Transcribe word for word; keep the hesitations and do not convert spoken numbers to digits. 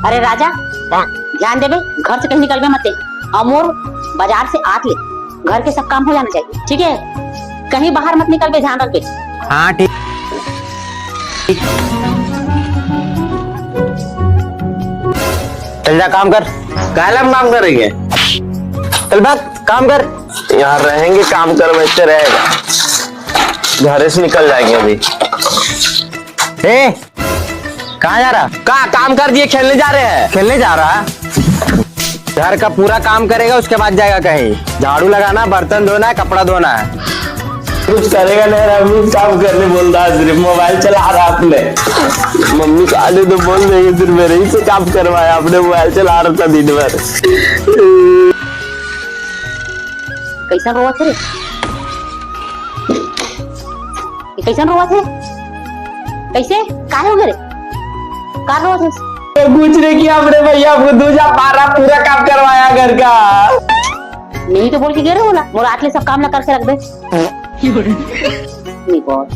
अरे राजा, ध्यान देबे, घर से कहीं निकलबे मते। अउ मोर बाजार से आत ले घर के सब काम हो जाना चाहिए, ठीक है? कहीं बाहर मत निकलबे, ध्यान रखबे। हाँ, ठीक। चल जा, काम कर। काला में काम करेंगे? चल भाग, काम कर। यहाँ रहेंगे, काम करवाते रहेगा। घर से निकल जाएंगे अभी। ए, कहाँ जा रहा? का काम कर दिए, खेलने जा रहे हैं। खेलने जा रहा? घर का पूरा काम करेगा, उसके बाद जाएगा कहीं। झाड़ू लगाना, बर्तन धोना है, कपड़ा धोना है। कुछ करेगा नहीं, रमेश काम करने बोल रहा है, सिर्फ मोबाइल चला रहा अपने। मम्मी को आने तो बोल देंगे, सिर्फ मेरे ही से काम करवाया, अपने मोबाइल चला रहा था दिन भर। कैसन रोवत हे रे? ये कैसन रोवत हे? कैसे? काहे हो गए रे? का रोवत हे? तो कुछ नहीं किया अपने भैया, आपको दूजा पारा पूरा काम करवाया घर का। नहीं तो बोल के गए रे बोला, मोर आत ले सब काम ना करके रख दे। नहीं बोल।